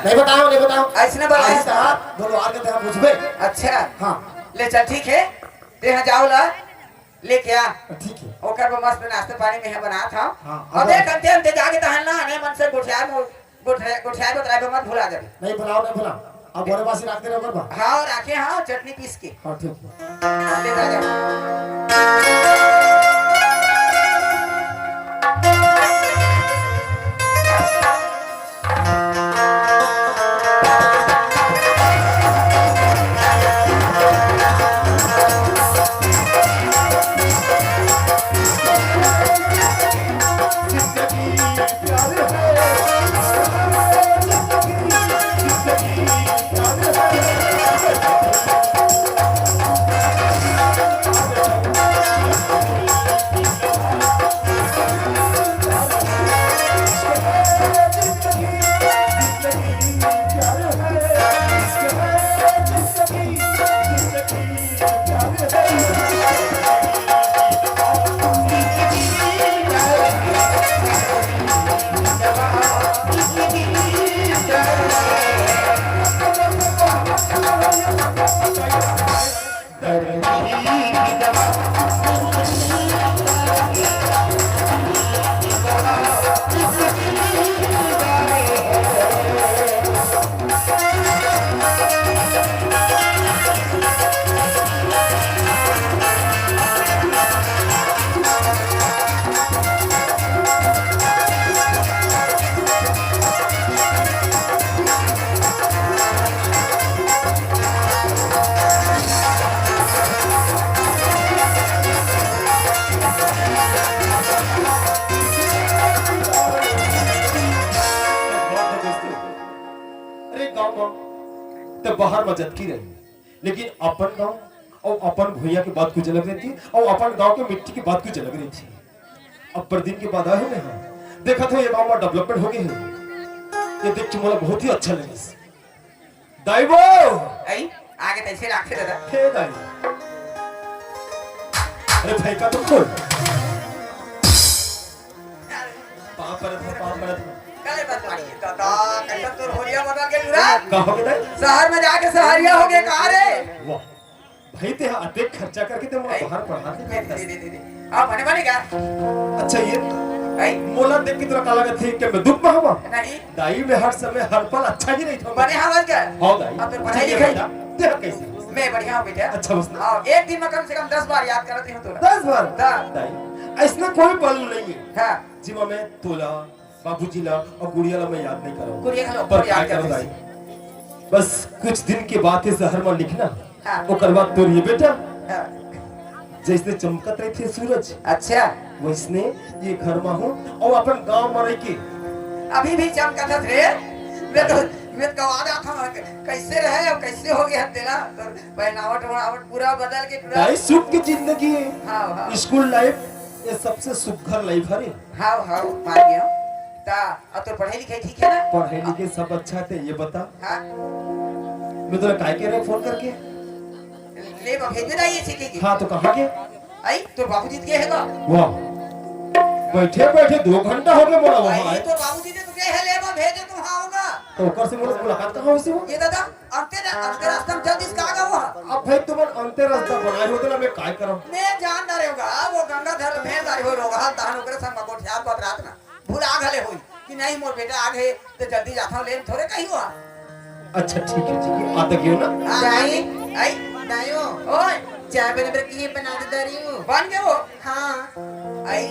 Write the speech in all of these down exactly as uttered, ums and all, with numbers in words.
नहीं बताओ, नहीं बताओ। अइसने बोला है। अइसने कहा, बोलो, आगे तेरा पूछबे। अच्छा। हाँ। ले चल, ठीक है, तेहा जाव ला, लेके आ। ठीक है। ओकर बर मस्त नाश्ता पानी में बनात हव। हाँ, अउ अब देख, अंते अंते जाके तहन ना, आने मन से गोठियाए मो-, गोठियाए, गोठियाए बतराए बर मत भुला जाबे। नहीं भुलाव, नहीं भुलाव। अब बोरे बासी राख दे रहे ओकर बर। हाँ, राखे हाँ, चटनी पीस के। हाँ, ठीक है। ले राजा। अरे गाँव म त बाहर म जतकी रही, लेकिन अपन गाँव अउ अपन भुइयां के बात कुछ अलग रहिथे, अउ अपन गाँव के मिट्टी के बात कुछ अलग रहिथे। अब बड़ दिन के बाद आए हों मैं हा, देखत हों ये गाँव म development हो गए हे, ये देख के मोला बहुत ही अच्छा लगिस। दाई वो! आई, आगे तैसे लागथे दादा। हे दाई। अरे भाई का तो खोल। पाँव परत हँव, पाँव परत हँव। काले बस मारी, दादा, कैसा तोर होलिया बदल के टूरा? का हो गे दाई? शहर में जाके सहरिया हो गे का रे? वाह। भाई, तेहा अतेक खर्चा करके ते मोला बाहर पढ़ा दे। दे, दे, दे, दे। अब बने, बने क्या? अच्छा, ये भाई। मोला देख के तोला का लगत हे कि मैं दुख में हवँ? नहीं। दाई, मैं हर समय, हर पल अच्छा ही रहिथँव। बने हवस क्या? हाँ, दाई। अब तो पढ़ाई ठीक है लिखाई? बेटा, तेहा कैसे? मैं बढ़िया हूँ बेटा। अच्छा, बस। हाँ, एक दिन में कम से कम दस बार याद करत हँव तोला। दस बार? हाँ। दाई, अइसना कोई पल नहीं है। हाँ। जिमा मैं तोला, बाबूजी ला अउ गुड़िया ला मैं याद नहीं करँव। गुड़िया घलो पर पर याद याद करँव करत दाई। बस कुछ दिन के बाद ये शहर में लिखना, हाँ। ओकर बाद तोर ये बेटा, हाँ। जइसने चमकत रहिथे सूरज, अच्छा। वइसने ये घर में हूँ अउ अपन गाँव में रह के। अभी भी चमकत हस रे। मैं तो, मैं तो गवा जात हँव, कैसे रहे अउ कैसे हो गया तेला? तो पहनावट वहनावट पूरा बदल के पूरा। दाई, सुख की जिंदगी है। हाँ, हाँ। School life ये सबसे सुघर life हरे। हाँ, हाँ, मान गया। ता, अब तो पढ़ाई लिखाई ठीक है ना? पढ़ाई लिखाई सब अच्छा है, ते ये बता। हाँ। मैं तोला काय कहे रहेंव phone करके? ले, मैं भेज दे रही है सीखे की। हाँ, तो कहाँ के? आई, तो बाबूजी के है का? वाह। बैठे बैठे दो घंटा हो गया मोला वहाँ आई, आए। तो बाबूजी ने तुझे है, ले, मैं भेज दे, तुम हाँ होगा। तो ओकर से मोला मुलाकात कहाँ होइस वो? ये दादा, अंते रा-, अंते रास्ता में चल दिस का गा वो? अब भाई तुमन अंते रास्ता बनाए हो, तो ना मैं काय करँव? मैं जान डारे होगा, वो गंगाधर भेड़ दारी हो रोगा, तहन ओकरे संग में गोठियात बतरात ना। भुला घले होई कि नहीं मोर बेटा आ गे त जल्दी जाथव, लेन थोरे कही हुआ। अच्छा ठीक है, ठीक है, आता क्यों ना? हाँ, दाई, आई, दाई हो। ओए। चाय बने बर की बना दे दारी हूँ। बन गए वो? हाँ। आई।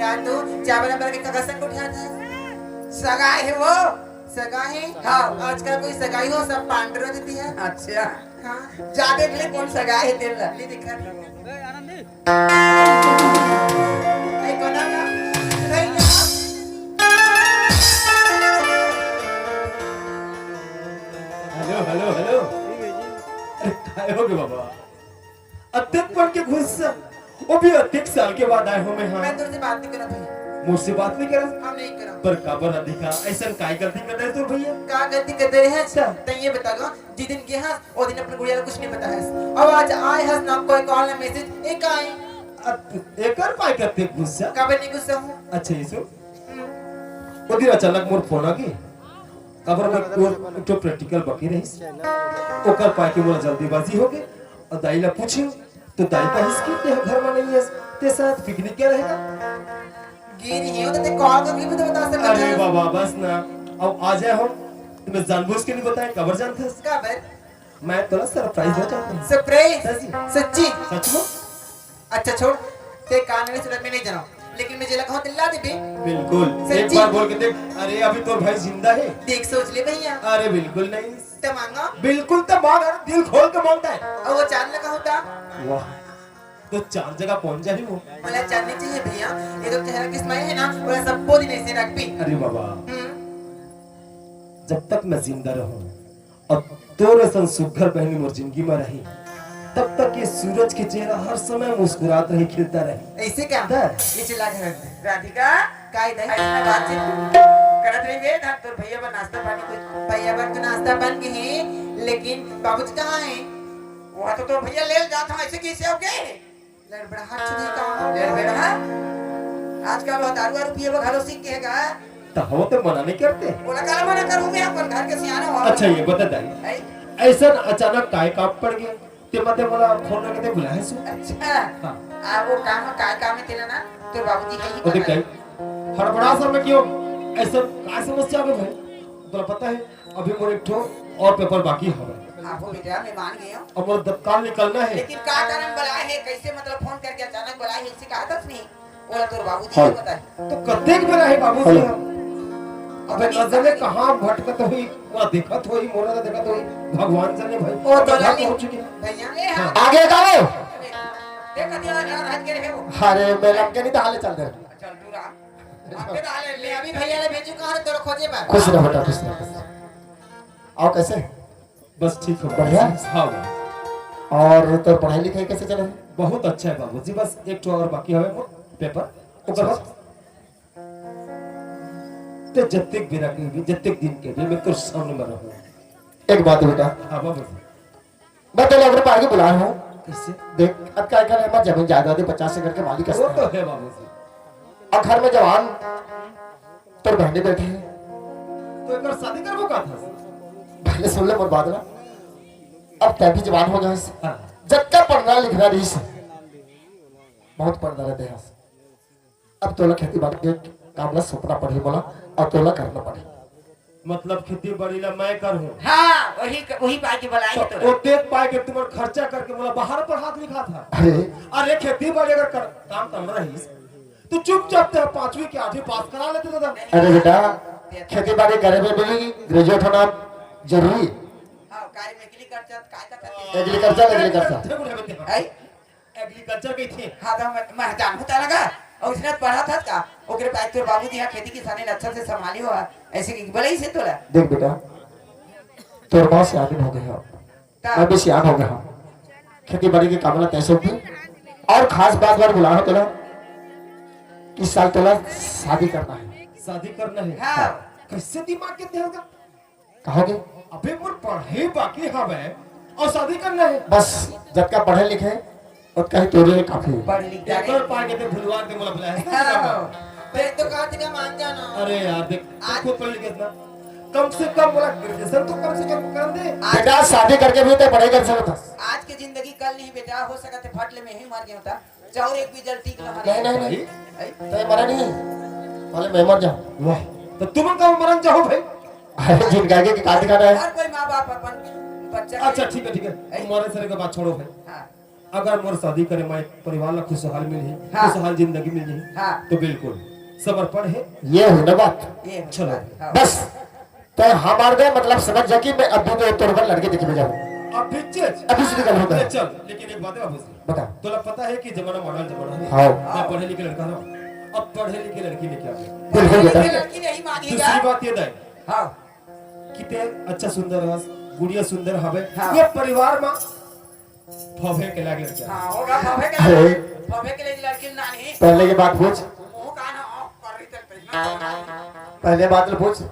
रात तो चाय बने बर के कगसन को उठा था। सगा है वो। सगा है? हाँ। आजकल कोई सगाई हो, सब पांडरो देती है। अच्छा। हाँ। जा देख ले कौन सगा है तेरा। ले दिखा। ए, कोना ना? नहीं ना। Hello, hello, hello. अरे, काय हो गे बाबा? अतेक पन के गुस्सा, वो भी अतेक साल के बाद आए हो मैं, हाँ। मैं तुझसे बात नहीं करा भाई। मुझसे बात नहीं करा? हम नहीं करा। पर काबर अधिका, ऐसा काय गलती कर रहे तू भैया? का गलती कर रहे हैं? अच्छा। तो ये बता दो, जिस दिन गया, वो दिन अपने गुड़िया को कुछ नहीं बताया। अब आज आए हस ना कोई call ना message, एक आए। अत-, एकर पाए करते गुस्सा? काबर नहीं गुस्सा हूँ? अच्छा, ये सुन। हम्म। वो दिन अचानक मोर phone आ गई। काबर मैं एक ठो practical बाकी रहिस, ओकर पाए के मोला जल्दीबाजी होगे। अउ दाई ला पूछेंव, तो दाई कहिस कि ते घर में नहीं है, ते साथ पिकनिक क्या रहेगा? गिर ही हो तो ते कॉल करके भी तो बता सकता अरे है। बाबा, बस ना, अब आ जाए हम, तो मैं जानबूझ के नहीं बताए, काबर जानथस? काबर? मैं तोला सरप्राइज हो जाता हूँ। सरप्राइज? सच। सच्ची? सच में? अच्छा छोड़, ते कान में सुनत में नहीं जाना, लेकिन मैं जेला कहूँ दिला देबे। बिल्कुल। सच्ची? एक बार बोल के देख। अरे, अभी तोर भाई जिंदा है। देख, सोच ले भैया। अरे, बिल्कुल नहीं। ते मांगा? बिल्कुल ते मांग, अरे, दिल खोल के मांगता है। और वो चांद लगा होता? वाह, तो चार जगह पहुंच जाही वो। बोला, चांदनी चाहिए भैया, ये तो चेहरा की स्माइल है ना, बोला, सबको दिन ऐसे रख भी। अरे बाबा, हम्म। जब तक मैं जिंदा रहूं और तोर असन सुघर बहनी मोर जिंदगी में रही, तब तक ये सूरज के चेहरा हर समय मुस्कुरात रही, खिलता रही। ऐसे क्या? बस। ये चिल्ला के रख दे। राधिका, काय दे? ऐसा बातचीत करत रही बे, धान तोर भैया बर नाश्ता पानी कुछ। भैया बर तो नाश्ता बन गई है, लेकिन बाबूजी कहाँ है? वो तो तोर भैया ले जात हूँ, ऐसे कैसे हो गए? लड़बड़ाहट छुदी का हो? लड़बड़ाहट? आजकल वो दारू वारू पिए बर घलो सीख के है का? त हो तो मना नहीं करते। बोला काला मना करूँ मैं, अपन घर के सियाना हो। अच्छा, ये बता दाई, हैं? ऐसा अचानक काय काम पड़ गया? ते मते मोला फोन करके ते बुलाए सु। अच्छा। हाँ। आ, वो काम, काय काम है तेरा ना? तो बाबूजी कहीं वो देख पता। दाई, हड़बड़ा सा मैं क्यों? ऐसा काय समस्या आ गई भाई? तोला पता है, अभी मोर एक ठो और पेपर बाकी हवे। हाँ, वो बेटा, मैं मान गया हूँ। अब मोर तत्काल निकलना है। लेकिन का कारण बुलाए है? कैसे, मतलब, फोन करके अचानक बुलाए है, इससे कहा था नहीं? बोला, तोर बाबूजी हाँ। को पता है। तो कतेक बेरा है बाबूजी हेलो। हम? अबे, न जाने कहाँ भटकत होई, ना देखत होई, मोला ना देखत होई, भगवान जाने भाई। ओ, तो अबे, लाली। पहुंच चुके हैं। भैया, ए, हाँ। हाँ। आगे जाओ। देख, कति और, और हट के रहे हो। अरे, मैं लग के नहीं, तो हाले चल दे। चल, तू रहा। आपके तो हाले, मैं अभी भैया ने भेजू कहाँ रे, तोर खोजे पर। खुश रहो बेटा, खुश रहो, खुश रहो। आओ, कैसे? बस ठीक हो। बढ़िया? हाँ। और तोर पढ़ाई लिखाई कैसे चले? बहुत अच्छा है बाबूजी, बस एक ठो और बाकी हवे मोर पेपर, ओकर बाद ते जत्तेक बेरा के भी, जत्तेक दिन के भी मैं तोर सामने में रहूँ। एक बात बेटा। हाँ बाबूजी। मैं तोला ओकरे पार के बुलाए हूँ। कैसे? देख, अब क्या कर, मैं जमीन जायदाद है, पचास एकड़ के मालिक वो हस। तो है बाबूजी। और घर में जवान तोर बहने बैठे हैं। तो एक बार शादी करबो का था? पहले सुन ले मोर बात ना। अब तै भी जवान हो गए हस। हाँ। जतका पढ़ना लिखना रहिस, बहुत पढ़ना रहते हैं। अब तोला खेती बाड़ी के काम ला सौंपना पड़ही मोला, और तोला करना पड़ही। मतलब खेती बाड़ी ला मैं करहूँ? हाँ, वही क-, वही पाए के बुलाए तो हैं तोला। ओतेक पाए के तुमन खर्चा करके मोला बाहर पढ़ात लिखात हा। अरे। अरे खेती बाड़ी अगर कर, काम करना रहिस, तो चुपचाप ते पांचवी के आठवीं पास करा लेते दादा। अरे बेटा, खेती बाड़ी करे में भी graduate होना जरूरी। हाँ, कार्य में agriculture, काय का करते हैं? Agriculture, agriculture। ठेक उठे बेटे। आई? Agriculture कही थे। हाँ, तो मैं, मैं जान होता लगा। और उसने पढ़ा था का? ओकरे पास तोर बाबूजी यहाँ खेती किसानी अच्छा से संभाली हुआ। ऐसे की बोला ही से तोला। देख बेटा, तोर माँ सियान हो गए हो। ता- मैं भी सियान हो गया हूँ। खेती बाड़ी के काम ला तैसे भी। और खास बात बार बुला रहा तोला। इस साल तोला शादी करना है। शादी करना है? हाँ। कैसे दिमाग के होगा? कहोगे? अबे मोर पढ़ाई बाकी हवे और शादी करना है। बस जतका पढ़े लिखे ओतका ही तोरे लिए काफी है। पढ़ लिख जा एक रे। बार पाए के ते भुलवा के मोला बुलाया है। हाँ। फिर तो कहा था मान जाना। अरे यार देख, तू आज खुद पढ़ लिखे इतना, कम से कम मोला graduation तो कम से कम कर दे। आज बेटा शादी करके भी तो पढ़ाई कर सकता। आज की जिंदगी कल नहीं बेटा, हो सकता है फटले में ही मर गया होता। चाउर एक भी जल ठीक ना नहीं, नहीं, नहीं। भाई। तो ये मरा नहीं, पहले मैं मर जाऊँ। वाह, तो तुम कब मरन जाओ भाई? अरे जिन गाय के काट खाना है। हर कोई माँ बाप अपन बच्चा अच्छा, के ठीक है, ठीक है। ऐ? तुम्हारे सारे के बात छोड़ो भाई। हाँ। अगर मोर शादी करे, मैं परिवार ला खुशहाल मिलही, हाँ। खुशहाल जिंदगी मिलही, हाँ। तो बिल्कुल समर्पण है। ये हुई ना बात। ये हुई चलो। बात, हाँ। बस। तो हमारे दे मतलब समझ जा कि मैं अभी तो तोर बर लड़के देखे में जाऊँ। अभी चेच। अभी से निकल होता है। ले चल, लेकिन एक बात है बाबू जी। बता। तोला पता है कि जमाना modern जमाना है। हाँ। मैं पढ़े लिखे लड़का ना, अब पढ़े लिखे लड़की लेके आ गया। बिल्कुल बेटा। लड़की नहीं मांगेगा। दूसरी बात ये दाई। हाँ। कि ते अच्छा सुंदर हस, गुड़िया सुंदर हवे। हाँ। ये परिवार में फफे के लागे लड़का। हाँ, होगा फफे के अरे। लागे। फफे के लिए लड़की ना नहीं। पहले के बात पूछ। वो कहा ना, ऑफ कर रही चल पहले। पहले बात पूछ।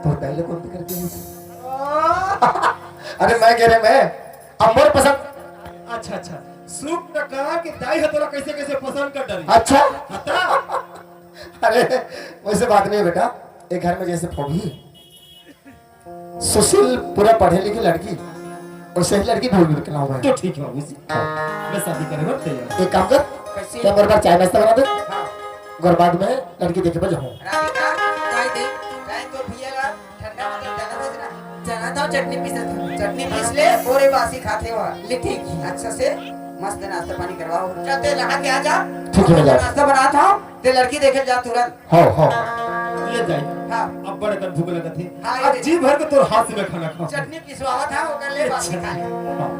तो पहले कौन करके नहीं? अरे मैं कह रहे मैं, अब मोर पसंद। अच्छा, अच्छा। सुख न करा कि दाई ह तोला कैसे, कैसे पसंद कर डारी। अच्छा। हता। अरे, वैसे बात नहीं है बेटा। एक घर में जैसे फौगी, सुशील पूरा पढ़े लिखे लड़की, वैसे ही लड़की ढूंढ के लाऊं मैं। तो ठीक है बाबूजी, मैं शादी करे बर तैयार हूँ। एक काम कर, कैसे? तैं मोर बर चाय नाश्ता बना दे, हाँ। और बाद में लड़की देखे बर जाऊँ। राधिका, चाय दे, चाय तो पिएगा, ठंडा मतलब ज्यादा मत ना। चना था, चटनी पीसा था। चटनी पीस ले, बोरे बासी खाथे हुआ। ले ठीक है। अच्छा से मस्त नाश्ता पानी करवाओ। चल तैं नहा के आ जा। ठीक है, मैं जा। नाश्ता बनात हूँ, तैं लड़की देखे जा तुरंत। हाँ, हाँ। ले जाई। हाँ। अब बड़ कर भूख लगत हे। हाँ, ये आज जी भर के तोर हाथ से मैं खाना खाऊं। चटनी पिसवावत हे, ओकर ले बासी खा ले। हाँ।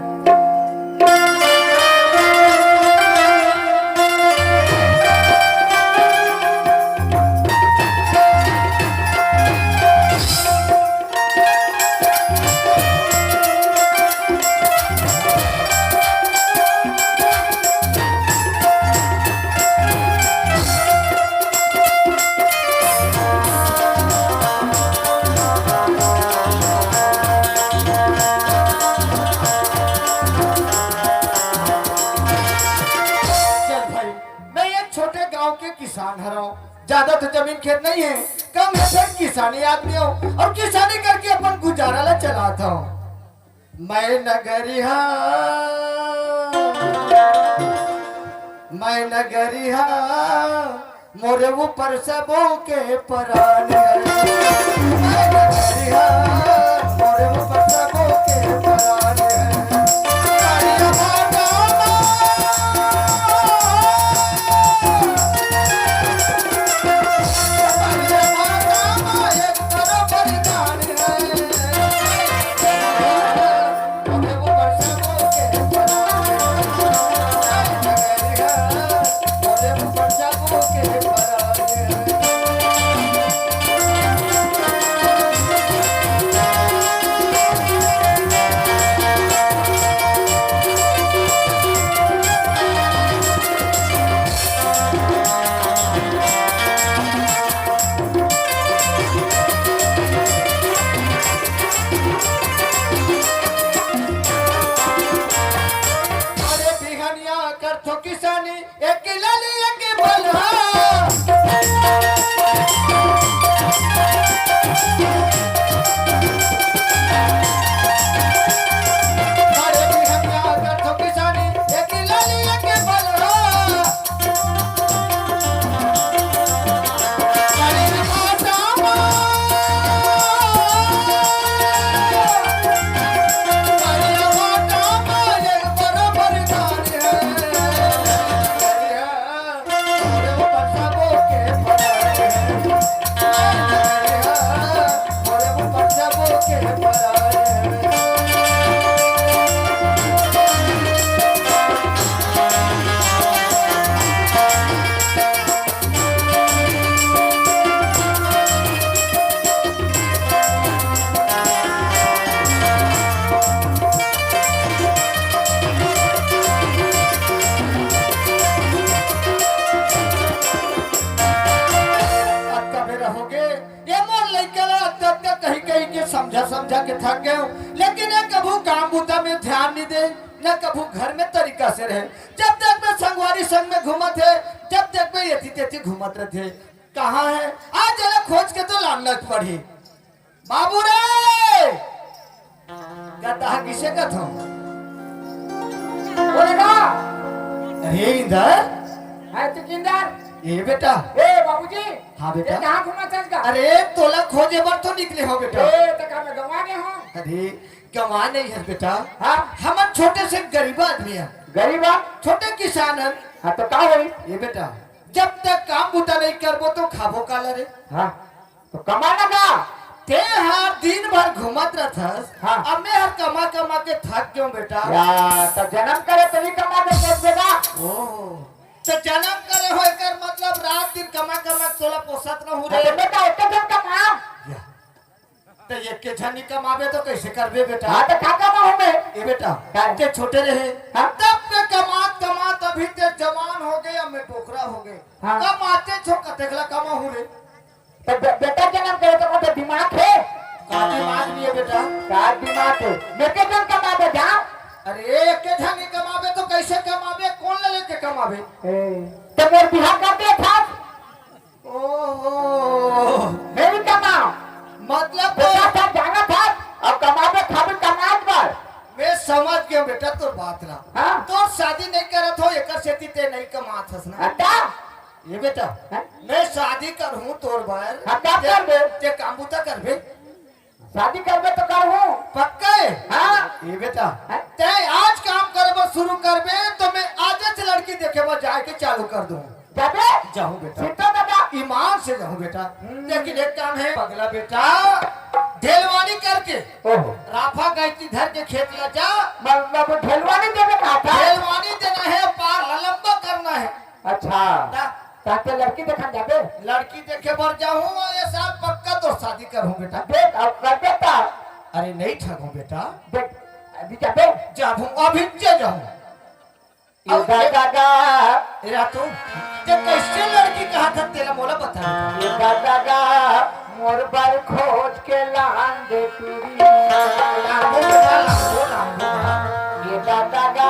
चल भाई, मैं एक छोटे गांव के किसान हरंव, ज्यादा तो जमीन खेत नहीं है, कम है, फिर किसानी आदमी हूँ और किसानी करके अपन गुजारा ला चलात हूँ। मैं नगरिहा, मैं नगरिहा, मोरे ऊपर सबो के परान हे। मैं नगरिहा, मोरे ऊपर सबो के परान हे। अरे बिहनिया करथो किसानी, एक लाली एक बलहा। अरे बिहनिया करथो किसानी, एक लाली एक बलहा। अतका बेरा होगे, ये मोर लइका ला अतका, अतका कहि, कहि के समझा, समझा के थक गेंव, लेकिन ये कभू काम बूता में ध्यान नइ दे, न कभू घर में तरीका से रहे। जब देखबे संगवारी संग में घूमत हे, जब देखबे एती तेती घूमत रहिथे। कहाँ हे? आज एला खोज के तो लानना पड़ही। बाबू रे! का तहां किसे कथंव? बोले का? अरे इंदर। हाय तू किंदर? ए बेटा। ए बाबूजी। हाँ बेटा। ए, कहाँ घूमत हस का? अरे तोला खोजे बर तो निकले हंव बेटा। ए, त का मैं गंवा गे हंव? अरे गंवा नइ हस बेटा। हाँ? हमन छोटे से गरीब आदमी हन। गरीब आ? छोटे किसान हन। हाँ, त का होइस? ए बेटा, जब तक काम बूता नइ करबो तो खाबो काला रे? हाँ, त कमा ना का? तें हर दिन भर घूमत रथस, हाँ। अब मैं हर कमा कमा के थक गेंव बेटा। या, त जनम करे तभी कमा के पोसबे का? ओहो, त जनम करे हो एकर मतलब रात दिन कमा कमा के तोला पोसत रहूं रे। हाँ, त बेटा, एके झन कमा। या। त एके झन नइ कमाबे त कइसे करबे बेटा? हाँ, त का कमाहूं मैं? ए बेटा, का? तें छोटे रहे, हाँ? तब ले कमात कमात अभी तें जवान होगे या मैं डोकरा होगे। हाँ। कमातेच हो, कतेक ला कमाहूं रे? त बे-, बेटा जनम करे त कोनो दिमाग हे? का दिमाग नइ हे बेटा? का दिमाग हे? मैं एके झन कमाबे जा। अरे एके झन नइ कमाबे त कइसे कमाबे? कोन ला लेके कमाबे? ए, त मोर बिहाव कर दे था। ओहो। मैं नइ कमांव। मतलब बेटा, सब जानत हस, पर हाँ, का ते, करबे? ते काम बूता करबे? शादी करबे तो करहूँ। पक्का है? हाँ। ए बेटा, हैं? ते आज काम करे बर शुरू करबे तो मैं आजे से लड़की देखे बर जाए के चालू कर दूँ। जाबे? जाहूँ बेटा। सीता दादा। ईमान से जाहूँ बेटा। हम्म। लेकिन एक काम है पगला बेटा, ढेलवानी करके ओहो। राफा गैती धर के खेत ला जा। मतलब ढेलवानी देबे का था? ढेलवानी देना है, पार ला लंबा करना है। अच्छा। ता- ताते लड़की देखन जाबे? लड़की देखे बर जाहूँ, अउ ये साल पक्का तोर शादी करहूँ बेटा। देख, अब कर देता। अरे नहीं ठगहूँ बेटा। देख, अभी जाबे? जाहूँ, अभी जे जाहूँ। ये अब दादा गा। ए रातू, ते कैसे लड़की कहा था तेला मोला बता। ये दादा गा, मोर बर खोज के लान दे टूरी। लांबो बा, लांबो, लांबो बा। ये दादा गा,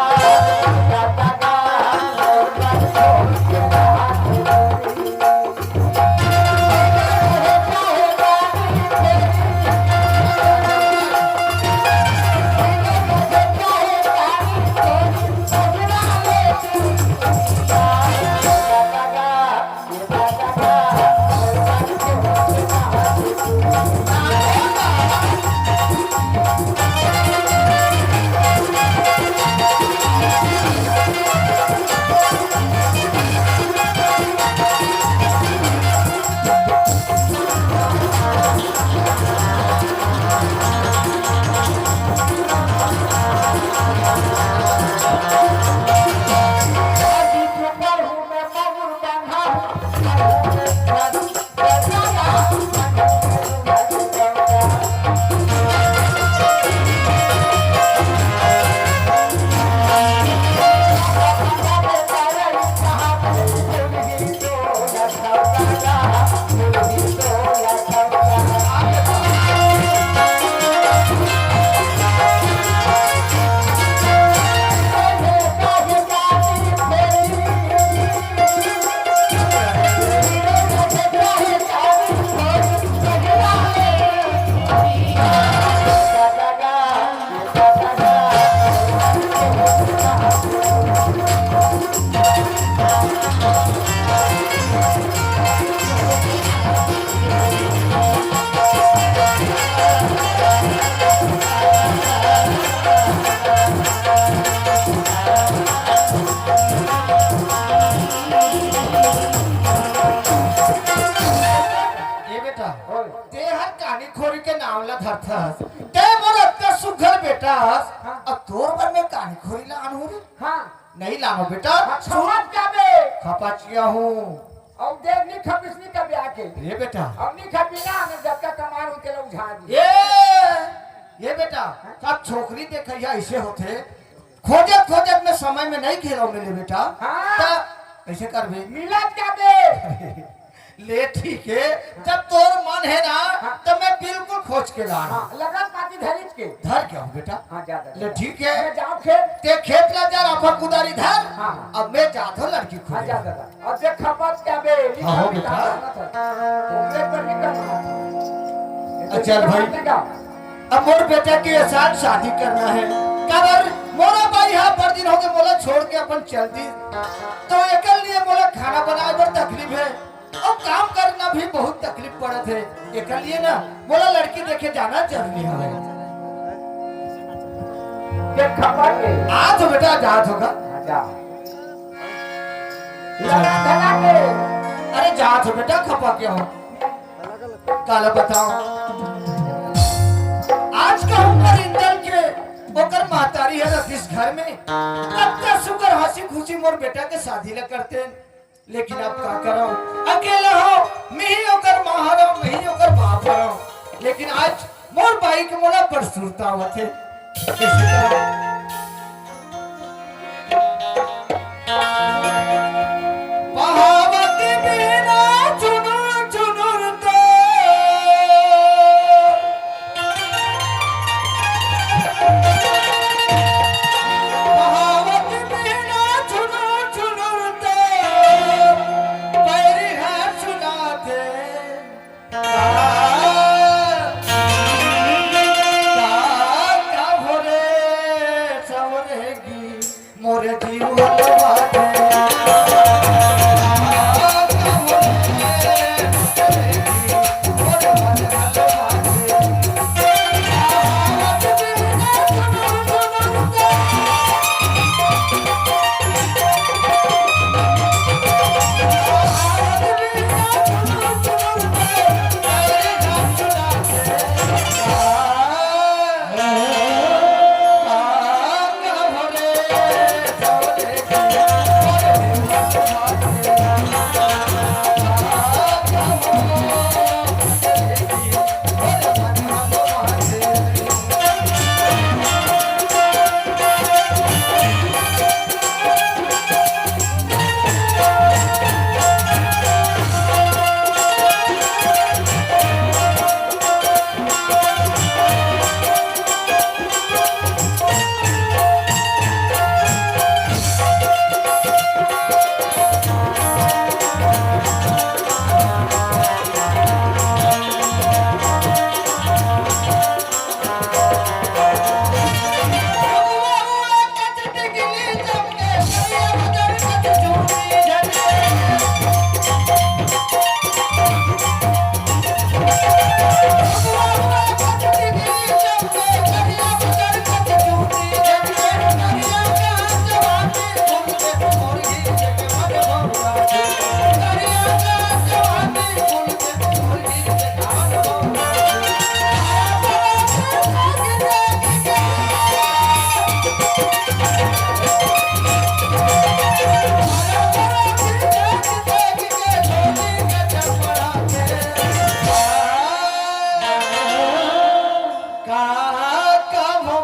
दादा गा, मोर बर खोज के लान दे टूरी। ए बेटा, ओए। ते हर कानी खोरी के नाम ला धरथस। ते मोर अत्ते सुघर बेटा हस, हाँ। अब तोर बर मैं कानी खोरी ला आनहूँ रे? हाँ। नहीं लानों बेटा। हाँ, सुन। खपत का बे? खपत किया हूँ। अब देख नी खपिस नी कभी आके। ए बेटा। अब नी खपी ना, मैं जब तक कमा रहूँ, तेला उझा दी। ए, ए बेटा, हाँ? अब छोकरी देखइया ऐसे होथे। खोजत खोजत में समय में नहीं घेरव मिले बेटा। हाँ। त कैसे करबे? मिलत का बे? ले ठीक है, जब तोर मन है ना, हाँ। तो मैं बिल्कुल खोज के ला। हाँ, लगन पाती धरिच के। धर के आहूँ बेटा। हाँ, जा, जा, ले जा। ठीक है। मैं जाओ खेत। ते खेत ला जा, राफा कुदारी धर। हाँ, हाँ। अब मैं जात हूँ लड़की हाँ, खोजे। जा, जा, जा। अब देख खपत का बे, नी हाँ, हो खपी बेटा। का करना था। वो ब्रेक पर निकल रहा था। ये तो चल भाई। निकल रहा था। अब मोर बेटा के ये साल शादी करना है। काबर मोरा बाई हा बड़ दिन हो गए मोला छोड़ के अपन चल दी, तो एकर लिए मोला खाना बनाए बर तकलीफ है और काम करना भी बहुत तकलीफ पड़त है। एकर लिए ना मोला लड़की देखे जाना जरूरी हवे। के खपा के? आ तो बेटा, जात होगा। हाँ, जा। लगा, लगा के। अरे जात हो बेटा, खपा के हो। काला बताओ, आज का उम्र इंदल के ओकर महतारी है रतीश घर में, अत्ता सुकर हंसी खुशी मोर बेटा के शादी ला करते, लेकिन अब का करो, अकेला हो, मैं ही ओकर माँ हरो, मैं ही ओकर बाप हरो, लेकिन आज मोर बाई के मोला बड़ सुरता होथे। कैसे करो? पहावत बिना चुनुर चुनुर तो, पहावत बिना चुनुर चुनुर तो, पैरी हाथ सुनाथे। का, का, का भोरे? का कब वो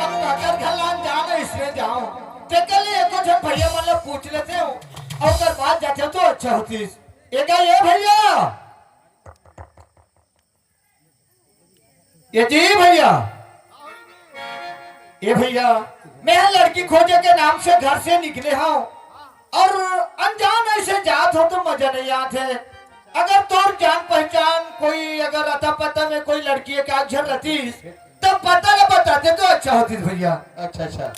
अब काकर घर लान जाना, इसमें जाओ। तेकर ले एको झन भैया मन ल पूछ लेते हो, अउ ओकर बाद जाते हो तो अच्छा होतीस। एगा ये भैया, ये जी भैया, ये भैया, मैं लड़की खोजे के नाम से घर से निकले हूँ अउ अनजान ऐसे जात हो तो मजा नहीं आत हे। अगर तोर जान पहचान कोई अगर अता पता में कोई लड़की एक आध झन रहतीस, तब पता न बताते तो अच्छा होतीस भैया। अच्छा, अच्छा।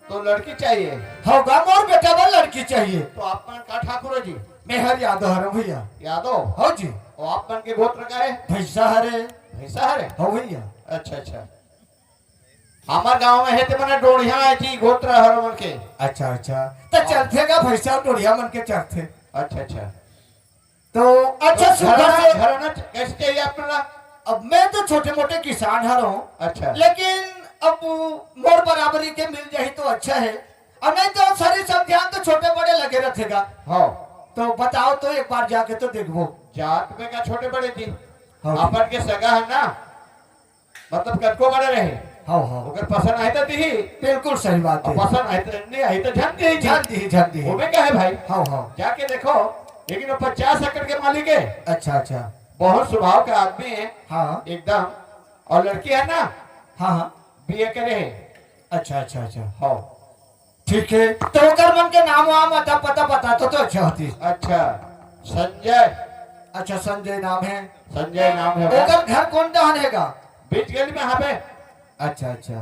तो लड़की चाहिए? होगा, मोर बेटा बर लड़की चाहिए। तो आप मन का ठाकुर जी? मैं हर यादव हरव भैया। यादव? हो जी। और आप मन के गोत्र का है? भैंसा हरे। भैंसा हरे? हो भैया। अच्छा, अच्छा। हमार गांव में है ते मने डोड़िया है जी, गोत्र हर मन के। अच्छा, अच्छा। तो हाँ। चलथे का भैंसा और डोड़िया मन के चलथे। अच्छा, अच्छा। तो अच्छा, तो सुबह घराना, से घराना कैसे चाहिए आप मन ला? अब मैं तो छोटे मोटे किसान हर हूँ। अच्छा। लेकिन अब मोर बराबरी के मिल जाही तो अच्छा है, और नहीं तो सरी समझान तो छोटे बड़े लगे रहथेगा। हाँ। तो बताओ तो एक बार जाके तो देखबो। जात में का छोटे बड़े जी? हाँ। अपन के सगा है ना, मतलब कतको बड़े रहे। हाँ, हाँ। ओकर पसंद आए तो दिही। बिल्कुल सही बात है। पसंद आए तो नहीं आए तो झन दिही जी। झन दिही, झन दिही। वो भी का है भाई? हाँ, हाँ। जाके देखो, लेकिन वो पचास एकड़ के मालिक है। अच्छा, अच्छा। बहुत स्वभाव का आदमी है। हाँ। एकदम। और लड़की है ना? हाँ, हाँ। बीए करे है। अच्छा, अच्छा, अच्छा। हाँ। ठीक है, तो ओकर मन के नाम वाम अता पता बता तो, तो अच्छा होतीस। अच्छा, संजय। अच्छा, संजय नाम है। संजय नाम है। ओकर घर कौन डहन हेगा? बीच गली में हवे। अच्छा, अच्छा।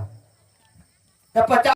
तो पचास